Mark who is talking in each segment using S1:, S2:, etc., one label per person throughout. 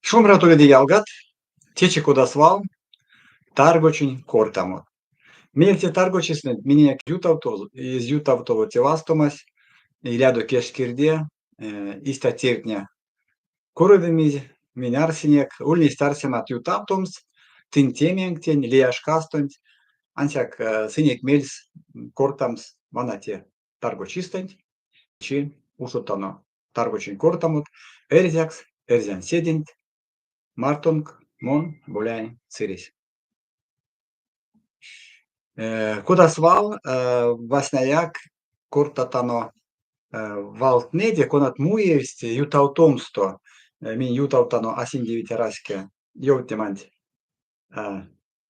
S1: Шумбрат уледе, ялгат! Течи, кода свал, таргочинь кортамот. Меельце таргочистэнть миненек эзь ютавтово те вастомась, илядо кежть-кирде, истя тевтне куродымизь, минь арсинек, ульнесть арсемат ютавтомс тынтеменк тень лия шкастонть, ансяк сынек мельс кортамс вана те таргочистэнть, течи ушодтано таргочинь кортамот эрзякс, эрзянседенть мартонк мон, Боляень Сыресь. Кода свал, васняяк кортатано валтнэде, конат муевсть ютавтомсто, минь ютавтано а синдевить раське ёвтнеманть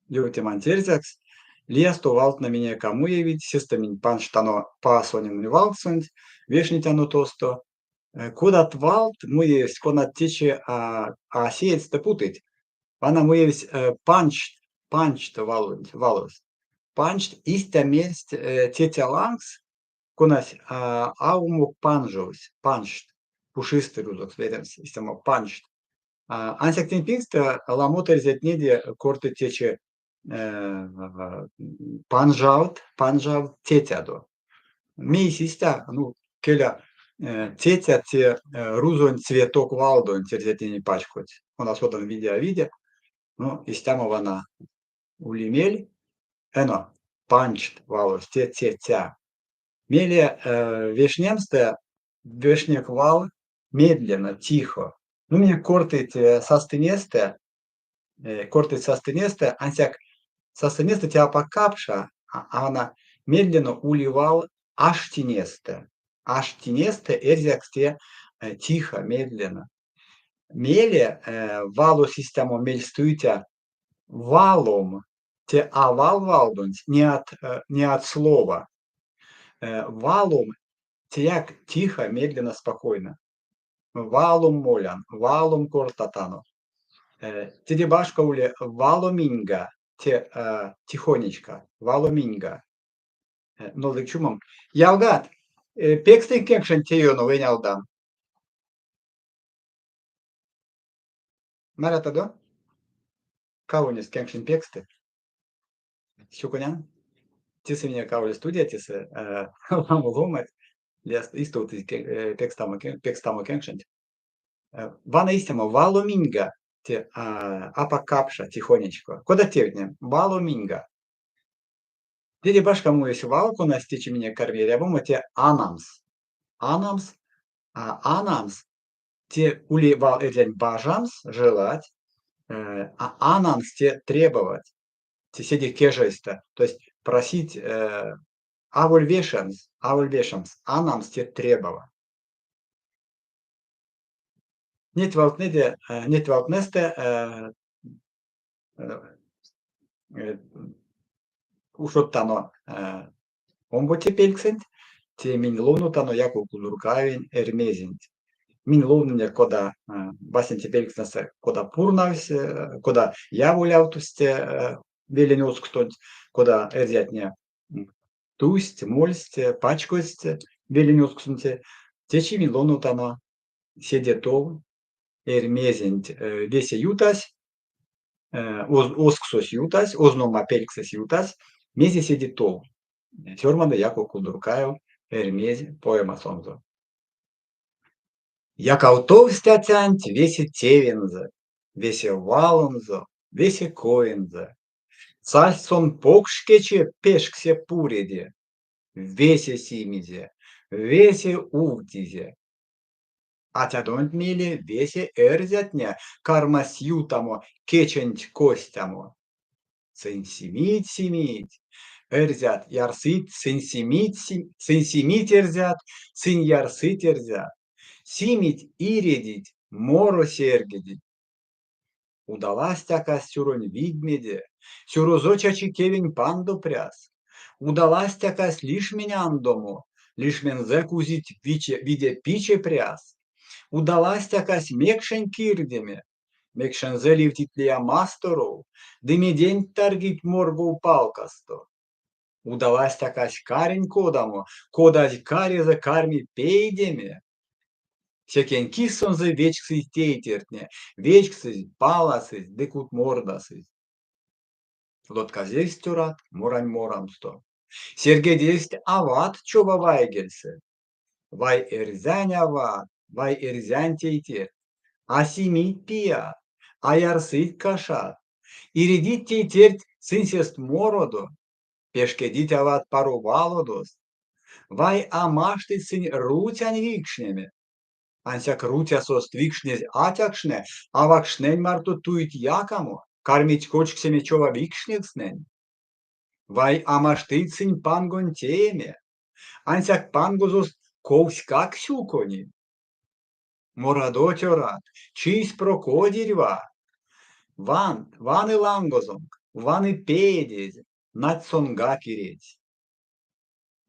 S1: ёвтнеманть эрзякс. Лиясто валтнэ минек а муевить, сестэ минь панжтано Паасонень валксонть, вешнетяно тосто. Кодат валт муевсть, конат течи а сеедьстэ путыть. Вана муевсь панжт, панжт валонть, валось. Панжт истя мерсть тетя лангс, конась а умок панжовсь, панжт, пушистый рузокс меремс, истямо панжт. Ансяк тень пингстэ ламот эрзятнеде кортыть течи панжавт, панжавт тетядо. Мейсь истя? Ну, келя, тетя те рузонь цветок валдонть эрзятненень пачкодсь. Он а содан виде а виде, но истямо вана ули мель. Эно, панжт валось, те тетя. Мейле вешнемстэ вешнек вал медленно, тихо. Ну, минек кортыть састынестэ, кортыть састынестэ, ансяк састынестэ те апак капша, а вана медленно ули вал аштинестэ. Аштинестэ эрзякс те тихо, медленно. Мейле валось истямо мельстуиця валом, те а вал валдонть, не от, не от слова. Валом теяк тихо, медленно, спокойно. Валом молян, валом кортатано. Теде башка уле валоминьга, те тихонечко, валоминьга. Нолдык чумом. Ялгат, пекстынк кенкшенть те ёнов, энялдан. Марятадо? Кавонест кенкшенть пекстыть. Сюконян. Тесэ минек аволь студия, тесэ ламо ломанть. Истовтызь пекстамо, пекстамо кенкшенть. Вана истямо валоминьга, те апак капша, тихонечко. Кода тевтне? Валоминьга. Теде башка муевсь вал, конась течи минек карми эрявомо, те анамс. Анамс, анамс, те ули вал эрзянь бажамс, желать, а анамс те требовать. Седе кежейстэ. То есть просить аволь вешемс, аволь вешемс, анамс те требовать. Неть валтнэде, неть валтнэстэ ушодтано омбоце пельксэнть, те минь ловнотано Яков Кулдуркаевень Эрьмезенть. Минь ловнынек, кода васенце пелькстнэсэ, кода пурнавсь, кода яволявтсть велень озкстонть, кода эрзятне тусть, мольсть, пачкодсть велень озксонтень. Течи минь ловнотано седе тов Эрьмезенть весе ютась, озксось ютась, ознома пельксэсь ютась, мезе седе тов? Сёрмады Яков Кулдуркаев Эрьмезь поэмасонзо. Якавтовсть атянть весе тевензэ, весе валонзо, весе коензэ. Сась сон покш кече пешксе пуреде, весе симизе, весе увтизе. Атядонть мейле весе эрзятне кармасть ютамо кеченть костямо. Сынь симить, симить, эрзят ярсыть, сынь симить, сынь симить эрзят, сынь ярсыть эрзят. Симить иредить, моро серьгедить. Удалась стякась сюронь видьмеде, сюрозо чачи кевень пандо пряс. Удалась стякась лишмень андомо, лишмензэ кузить виде пиче пряс. Удалась стякась мекшень кирдеме, Мекшензэ ливтить лия масторов, ды меденть таргить моргов палкасто. Удалась стякась карень кодамо, кодазь карезэ карми пейдеме. Секень кис сонзэ вечксызь тейтертне, вечксызь, паласызь ды кутмордасызь. Лотказевсть цёрат морань морамсто. Серьгедевсть ават чова вайгельсэ. Вай, эрзянь ават, вай, эрзянь тейтерть, а симить пият, а ярсыть кашат, иредить тейтерть сынсест мородо, пешкедить ават паро валодост. Вай, а маштыть сынь руцянь викшнеме. Ансяк руцясост викшнезь атякшнэ авакшнэнь марто туить якамо, кармить кочксеме чова викшневкстнэнь. Вай, а маштыть сынь пангонь тееме. Ансяк пангозост ковськак сюкони. Морадо, цёрат, чись прок одирьва. Вант, ваны лангозонк, ваны пеедезь, нать сонгак иредсь.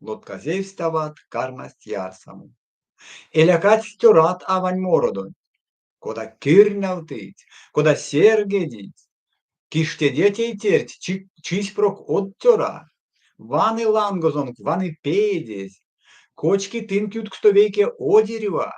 S1: Лотказевсть ават, кармасть ярсамо. Элякадсть цёрат авань мородонть. Кода кирнявтыть, кода серьгедить. Киштеде, тейтерть, чись прок од цёра. Ваны лангозонк, ваны пеедезь. Кочки тынк ютксто вейке одирьва.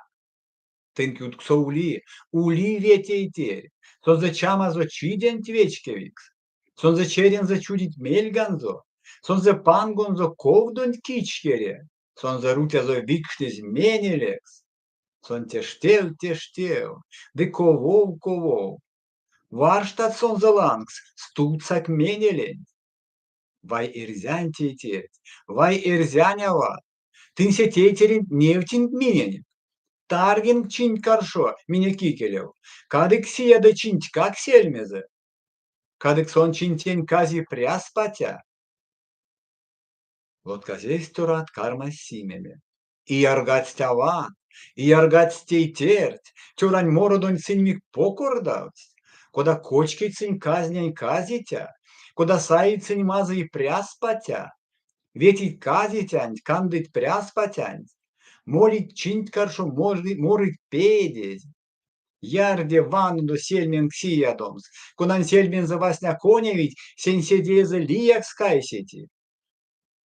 S1: Тынк ютксо ули, ули ве тейтерь. Сонзэ чамазо чиденть вечкевикс. Сонзэ черензэ чудить мельганзо. Сонзэ пангонзо ковдонть кичкере. Сонзэ руцязо викшнезь менелекс. Сон тештев-тештев ды ковов-ковов. Варштат сонзэ лангс, стувтсак менеленть. Вай, эрзянь тейтерть, вай, эрзянь ават, тынь се тейтеренть невтинк миненек. Таргинк чинть каршо минек икелев, кадык сияды чинтькак сельмезэ. Кадык сон чинтень кази пряс паця. Лотказевсть цёрат, кармасть симеме. Ияргадсть ават, ияргадсть тейтерть, цёрань мородонть сынь мик покордавсть. Кода кочкить сынь казнень казиця, кода саить сынь мазый пряс паця, ветить казицянть, кандыть пряс пацянть, молить чинть каршо, морыть пейдезь. Ярде ванодо сельменк сиядомс, конань сельмензэ васня конявить, сень седеезэ лиякс кайсети.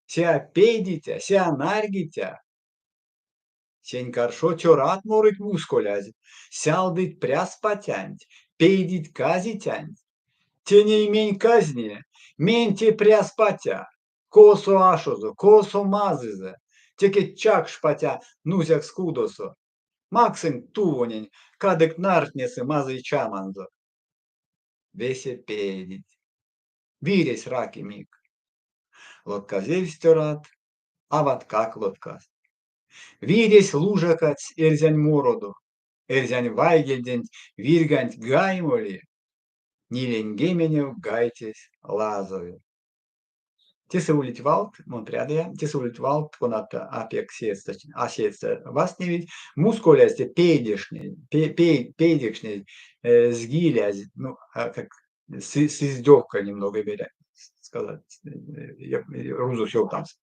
S1: Се а пейдиця, се а нарьгиця. Сень каршо цёрат морыть мусколязь, сялдыть пряс пацянть, пейдить казицянть. Те ней мень казне, мень те пряс паця? Косо ашозо, косо мазызэ? Теке чакш паця нузякс кудосо. Максынк тувонень, кадык нардтнесы мазый чаманзо. Весе пейдить. Виресь раки мик. Лотказевсть цёрат, аваткак лоткасть. Виресь лужакадсь эрзянь мородо, эрзянь вайгельденть вирьганть гай моли, ниленьгеменев гайтесь лазови. Тесэ улить валт, мон прядыя, тесэ улить валт, конат а пек сеедьстэ, а сеедьстэ вастневить, мусколязь те пейдешнезь, пейдекшнезь, згилязь, ну, как с издевкой немного беря, сказать, рузокс ёвтамс.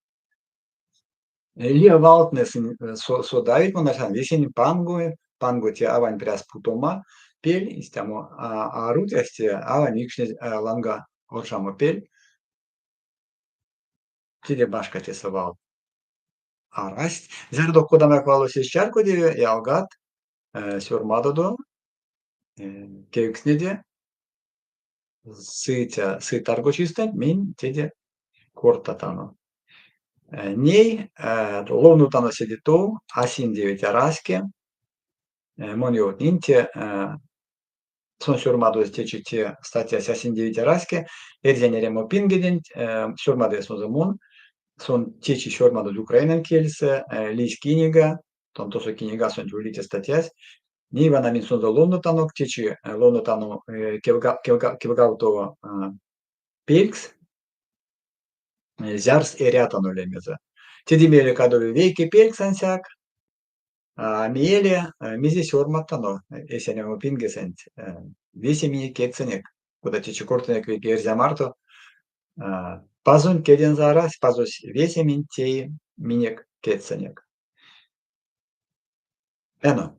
S1: Лия валтнэ сынь содавить, мон арсян, весень панго, панго те авань пряс путома пель, истямо, а руцясь те авань викшнезь ланга оршамо пель. Теде башка тесэ вал арасть. Зярдо кодамояк валось эзь чарькодеве, ялгат, сёрмадодо, кевкстнеде. Сыця сы таргочистэнть минь теде кортатано. Ней ловнотано седе тов, а синдевить раське. Мон ёвтнинь те сон сёрмадозь течи те статьясь а синдевить раське эрзянь эрямо пингеденть, сёрмадыя сонзэ мон. Сон течи сёрмадозь украинань кельсэ, лиссь кинига, тон тосо кинигасонть ули те статьясь. Ней вана минь сонзэ ловнотанок, течи ловнотано кевгавтово пелькс, зярс эрятано лемезэ. Теде мейле кадови вейке пелькс ансяк, а мейле мезе сёрмадтано эсь эрямо пингесэнть, весе минек кедьсэнек, кода течи кортынек вейке эрзя марто, Пазонть кедензэ арась, Пазось весементь теи минек кедьсэнек. Эно,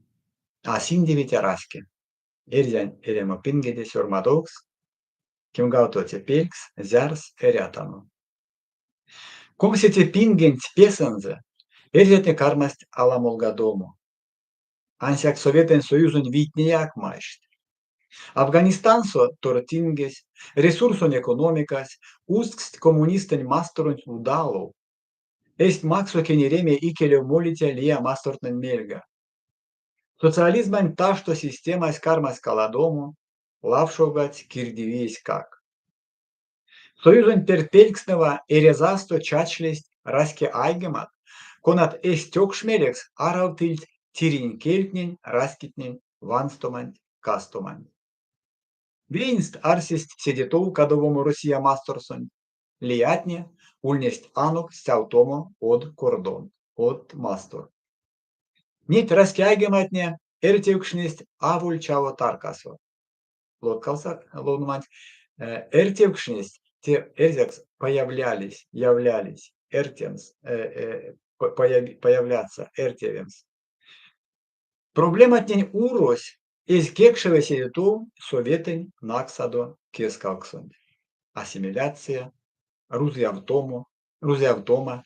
S1: а синдевить раське. Эрзянь эрямо пингеде сёрмадовкс, кемгавтоце пелькс, зярс эрятано. Комсеце пингенть песэнзэ эрзятне кармасть аламолгадомо. Ансяк Советэнь Союзонь вийтнеяк майшсть. Афганистансо тортингесь, ресурсонь экономикась усксть коммунистэнь масторонть удалов, эзть максо кенереме икелев молиця лия мастортнэнь мельга. Социализмань ташто системась кармась каладомо, лавшолгадсь кирдивиеськак. Союзонь пертьпелькстнэва эрязасто чачсть раськеайгемат, конат эсь тёкшмелекс аравтыльть тиринь кельтнень, раськетнень ванстоманть-кастоманть. Веенст арсесть седе тов кадовомо Россия масторсонть, лиятне ульнесть анок стявтомо од кордонт, од мастор. Неть раськеайгематне эртевкшнесть аволь чаво таркасо. Лоткавтса ловноманть. Эртевкшнесть, те эрзякс появлялись, являлись, эртемс, появляться, эртевемс. Проблематнень урось эзь кекшеве седе тов советэнь наксадо кескавксонть. Ассимиляция, рузыявтомо, рузыявтома.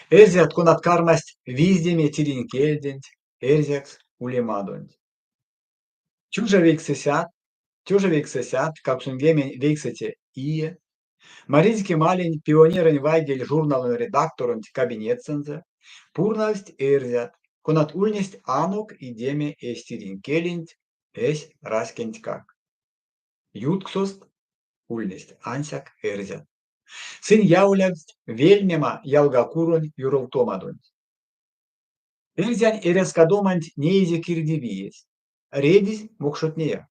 S1: Эрзят, конат кармасть виздеме тиринь кельденть, эрзякс улемадонть. 1989 ие Маризь Кемалень «Пионерэнь вайгель» журналонь редакторонть кабинетсэнзэ пурнавсть эрзят, конат ульнесть анок идеме эсь тиринь келенть, эсь раськентькак. Ютксост ульнесть ансяк эрзят. Сынь яволявтсть вельмема ялгакуронь юровтомадонть. Эрзянь эрязкадоманть неизе кирдивиесь, редизь мокшотнеяк.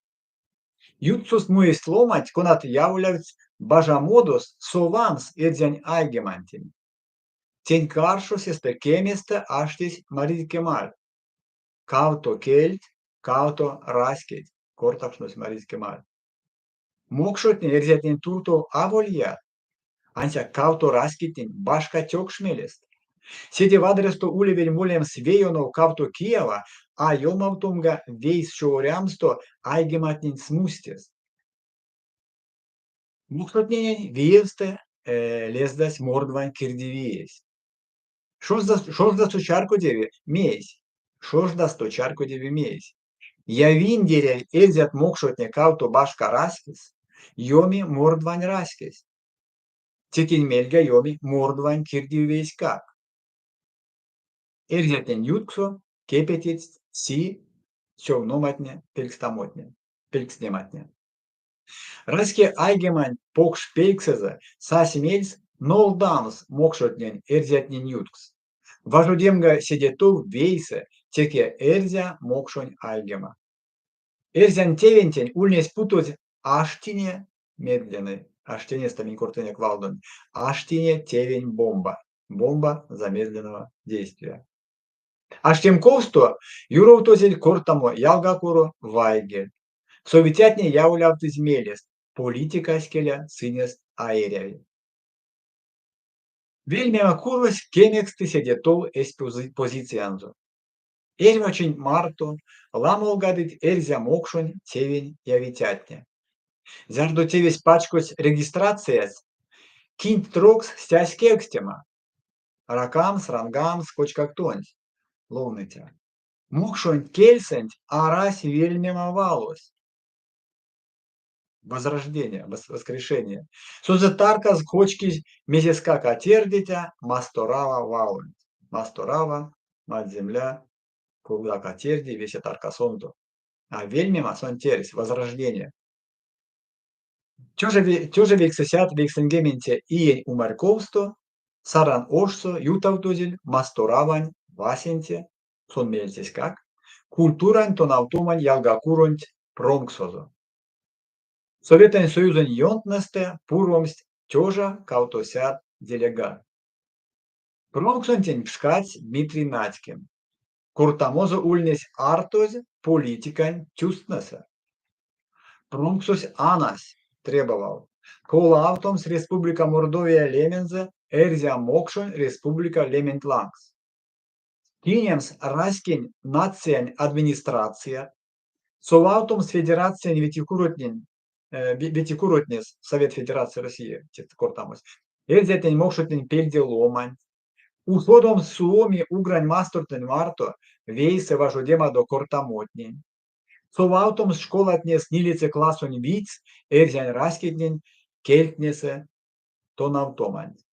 S1: Ютксост муесть ломанть, конат яволявтсть бажамодост совамс эрзянь айгемантень. Тень каршо сестэ кеместэ аштесь Маризь Кемаль. Кавто кельть, кавто раськеть, кортакшнось Маризь Кемаль. Мокшотне эрзятнень туртов аволь ят, ансяк кавто раськетнень башка тёкшмелест. Седе вадрясто улевель молемс веёнов кавто киява, а ёмавтомга вейс човорямсто айгематнень смустест. Мокшотненень виевстэ лездась мордвань кирдивиесь. Шождасто чарькодеви мейсь. Шождасто чарькодеви мейсь. Явиндеряй эрзят-мокшотне кавто башка раськес, ёми мордвань раськесь. Текень мельга ёми мордвань кирдивиеськак. Эрзятнень ютксо кепететсть пси сёвноматне-пелькстамотне, пелькстнематне. Раськеайгеманть покш пельксэзэ сась мельс нолдамс мокшотнень эрзятнень юткс. Важодемга седе тов вейсэ, теке эрзя-мокшонь айгема. Эрзянь тевентень ульнесь путозь аштине медленной, аштинестэ минь кортынек валдонть, аштине тевень бомба, бомба замедленного действия. Аштемковсто юровтозель кортамо ялгакуро вайгель. Совицятне яволявтызь мелест, политикась келя сынест а эряви. Вельмема курось кемексты седе тов эсь позициянзо. Эрьва чинть марто ламолгадыть эрзя-мокшонь тевень явицятне. Зярдо тевесь пачкодсь регистрацияс, кинть трокс стясь кевкстема: ракамс, рангамс, кочкак тонсь, ловныця. Мокшонь кельсэнть арась вельмема валось. Возрождение, воскрешение. Сонзэ таркас кочкизь мезескак а тердиця Масторава валонть. Масторава, мать-земля, ковгак а терди, весе таркасонзо. А вельмема сон тердсь, возрождение. 1990 иень умарьковсто Саран ошсо ютавтозель Масторавань васенце, сон меельцеськак, культурань тонавтомань ялгакуронть промксозо. Советэнь Союзонь ёнтнэстэ пуромсть 1200 делегатт. Промксонтень пшкадсь Дмитрий Надькин. Кортамозо ульнесь артозь политикань тюстнэсэ. Промксось анась, требовал, полавтомс Республика Мордовия лемензэ Эрзя-мокшонь республика лементь лангс. Теемс раськень нациянь администрацият, совавтомс федерациянь ветикуротнень ветикуротнес Совет Федерации России кортамось, эрзятнень-мокшотнень пельде ломанть, Ушодомс суоми-угрань мастортнэнь марто вейсэ важодемадо кортамотнень. Совавтомс школатнес нилеце классонь видьс эрзянь раськетнень кельтнесэ тонавтоманть.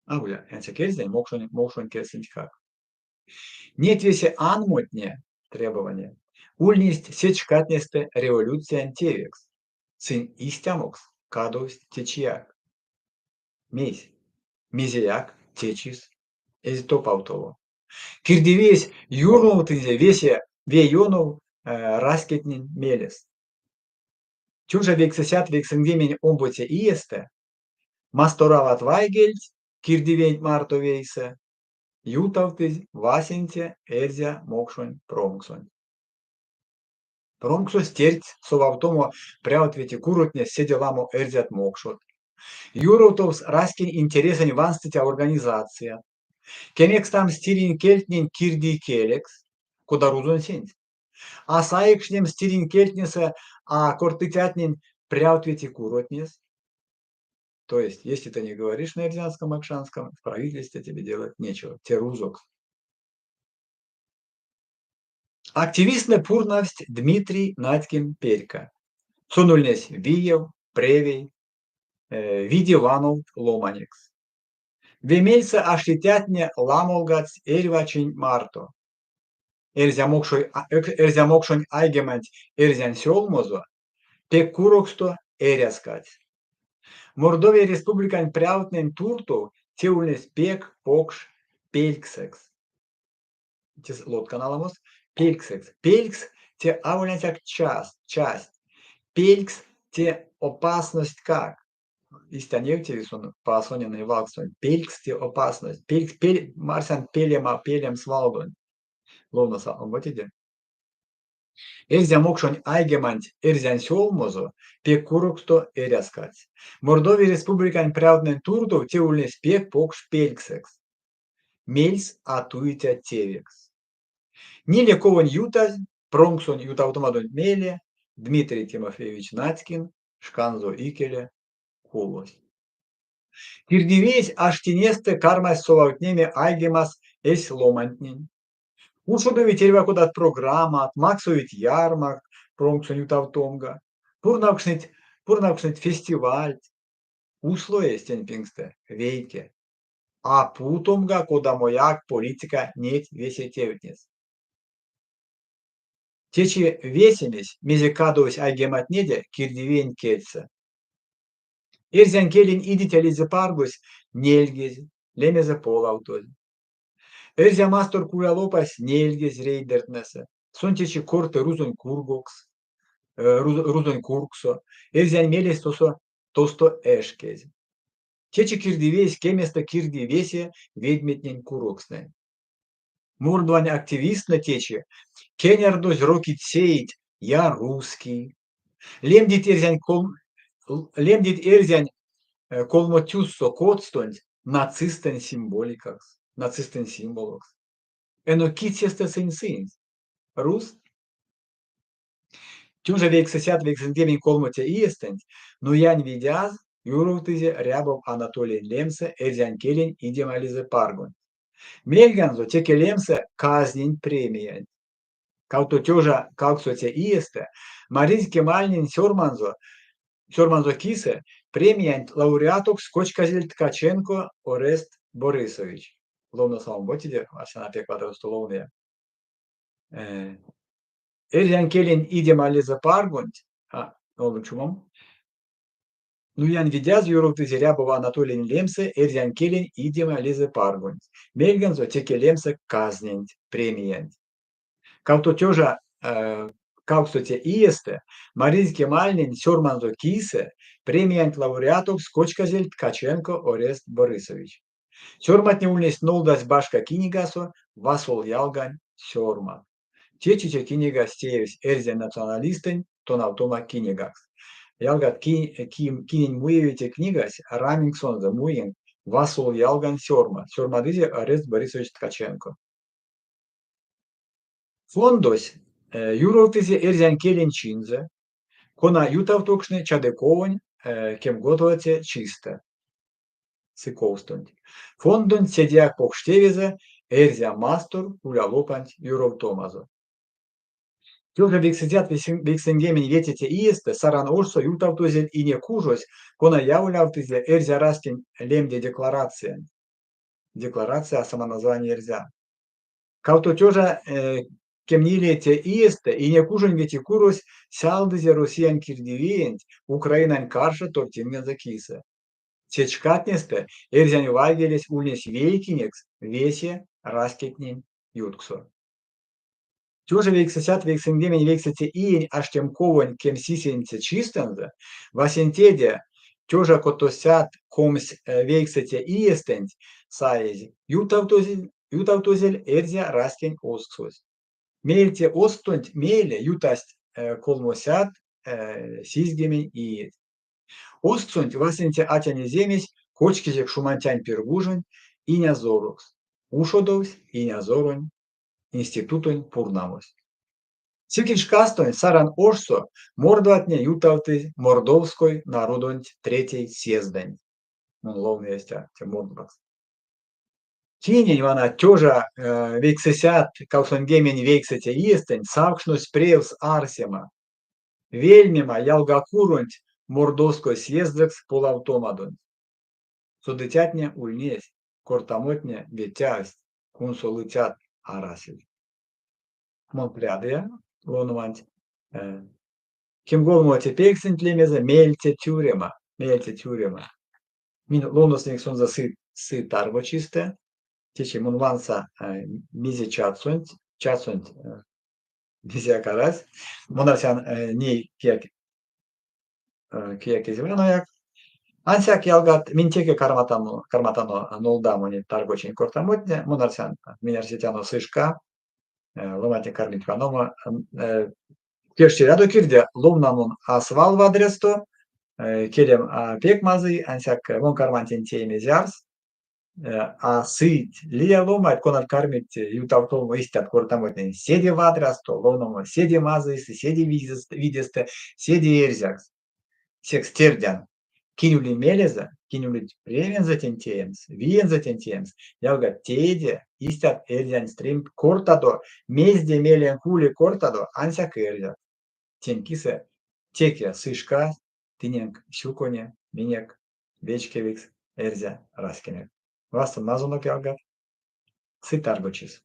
S1: Аволь ансяк эрзянь, мокшонь, мокшонь кельсэнтькак. Неть весе анмотне, требования, ульнесть сеть шкатнестэ революциянь тевекс. Сынь истямокс кадовсть течияк. Мейсь? Мезеяк течис эзь топавтово. Кирдивиесь юрновтынзе весе ве ёнов раськетнень мелест. 1992 иестэ Масторават вайгельть кирдивиенть марто вейсэ ютавтызь васенце эрзя-мокшонь промксонть. Промксось тердсь совавтомо прявт ветикуротнес седе ламо эрзят-мокшот, юровтовсь раськень интересэнь ванстыця организацият, кемекстамс тиринь кельтнень кирдий келекс, кода рузонсенть, а саекшнемс тиринь кельтнесэ а кортыцятнень прявт ветикуротнес. То есть, если ты не говоришь на эрзянском, мокшанском, в правительстве тебе делать нечего. Те рузокс. Активисттнэ пурнавсть Дмитрий Надькин перька. Сон ульнесь виев, превей, виде вановт ломанекс. Ве мельсэ аштицятне ламолгадсть эрьва чинть марто. Эрзя-мокшонь айгеманть эрзянь сёлмозо пек куроксто эрязкадсь. Мордовия Республикань прявтнэнь туртов те ульнесь пек покш пельксэкс. Лоткан аламос. Пельксэкс. Пелькс те аволь ансяк час, часть. Пелькс те опасностькак. Истя невтеви сон Паасоненэнь валкссонть. Пелькс те опасность. Пелькс, пель, марсян пелема, пелемс валдонть. Ловноса омботеде. Эрзя-мокшонь айгеманть эрзянь сёлмозо пек куроксто эрязкадсь. Мордовия Республикань прявтнэнь туртов те ульнесь пек покш пельксэкс. Мельс а туиця тевекс. Ниле ковонь ютазь, промксонь ютавтомадонть мейле, Дмитрий Тимофеевич Надькин шканзо икеле кулось. Кирдивиесь аштинестэ кармась совавтнеме айгемас эсь ломантнень. Ушодовить эрьва кодат программат, максовить ярмакт промксонь ютавтомга, пурнавкшныть, пурнавкшныть фестивальть. Условиясь тень пингстэ вейке: а путомга кодамояк политика неть весе тевтнес. Течи весемесь, мезе кадовсь айгематнеде, кирдивиенть кедьсэ. Эрзянь келень идиця лезэпаргось нельгезь, лемезэ полавтозь. Эрзя мастор кулялопась нельгезь рейдертнэсэ. Сон течи корты рузонь кургокс, рузонь кургсо, эрзянь мелесь тосо тосто эшкезь. Течи кирдивиесь кеместэ кирди весе ведьметнень курокстнэнь. Мордвань активисттнэ течи кенярдозь рокить-сеить «Я русский», лемдить эрзянь, лемдить эрзянь колмо тюссо коцтонть нацистэнь символикакс, нацистэнь символокс. Эно кить сестэ сынь сынсь? Рузт? 1993 иестэнть Нуянь Видяз юровтызе Рябов Анатолиень лемсэ эрзянь келень идема лезэпаргонть. Мельганзо теке лемсэ казнень премиянть. 2800 иестэ Маризь Кемальнень сёрманзо сёрманзо кисэ премиянть лауреатокс кочказель Ткаченко Орест Борисович. Ловноса омботеде, арсян, пек вадрясто ловныя. Эрзянь келень идема лезэпаргонть, а, чумом, Нуянь Видяз ёровтызе Рябова Анатолиень лемсэ эрзянь келень идема лезэпаргонть, мельганзо теке лемсэ казненть, премиянть. 2800 иестэ Маризь Кемальнень сёрманзо кисэ премиянть лауреатокс кочказель Ткаченко Орест Борисович. Сёрматне ульнесть нолдазь башка кинигасо «Васол ялгань сёрмат». Течи те кинигась теевсь эрзянь националистэнь тонавтома кинигакс. Ялгат, кинень муеви те книгась, раминк сонзэ, муинк «Васол ялгань сёрмат», сёрмадызе Орест Борисович Ткаченко. Фондось юровтызе эрзянь келень чинзэ, кона ютавтокшны чадыковонь кемготовоце чистэ. Сы ковстонть. Фондонть седеяк покш тевезэ Эрзя Мастор кулялопанть юровтомазо. 1995 иестэ Саран ошсо ютавтозель Инекужось, кона яволявтызе Эрзя раськень лемде декларациянть. Декларация о самоназвании эрзян. 2014 иестэ Инекужонь ветикурось сялдызе Россиянь кирдивиенть Украинань каршо тортингензэ кисэ. Сеть шкатнестэ эрзянь вайгелесь ульнесь вейкинекс весе раськетнень ютксо. 1999 иень аштемковонь 17-це чистэнзэ васенцеде 1629 иестэнть саезь ютавтозель Эрзя раськень озксось. Меельце озкстонть мейле ютасть 370 иеть. Озксонть васенце атянь-эземесь кочкизе Кшуманцянь Пиргужонь инязорокс. Ушодовсь инязоронь институтонь пурнамось. Секень шкастонть Саран ошсо мордватне ютавтызь Мордовской народонть третьей съездэнть. Мон ловныя истя те мордвакс. Кинень вана 1989 иестэнть савкшнось превс арсема, вельмема ялгакуронть Мордовской съездэкс полавтомадонть. Содыцятне ульнесть, кортамотне ветявсть, кунсолыцят арасельть. Мон прядыя ловноманть. 13-це пельксэнть лемезэ Мельце тюрема. Мельце тюрема. Минь ловносынек сонзэ сы таргочистэ. Течи мон ванса мезе чатсонть, чатсонть мезеяк арась. Мон арсян, ней кияк кияк эзь ванояк. Ансяк, ялгат, минь теке карматано нолдамо неть таргочинь кортамотне. Мон арсян, минь арсетяно сы шка, ломантне кармить ваномо. Пеште рядо кирдя, ловнан мон а свал вадрясто, келем а пек мазый, ансяк мон карман тень тееме зярс. А сыть лия ломанть, конат кармить ютавтомо истят кортамотнень седе вадрясто, ловномо седе мазыйстэ, седе видестэ, седе эрзякс. Секс тердян, кинь ули мелезэ, кинь улить превензэ тень теемс, виензэ тень теемс, ялгат, тееде истят эрзянь стримт, кортадо, мезде меленк ули, кортадо, ансяк эрзят. Тень кисэ теке сы шка тыненк сюкони минек вечкевикс эрзя раськенек. Вастомазонок, ялгат, сы таргочис!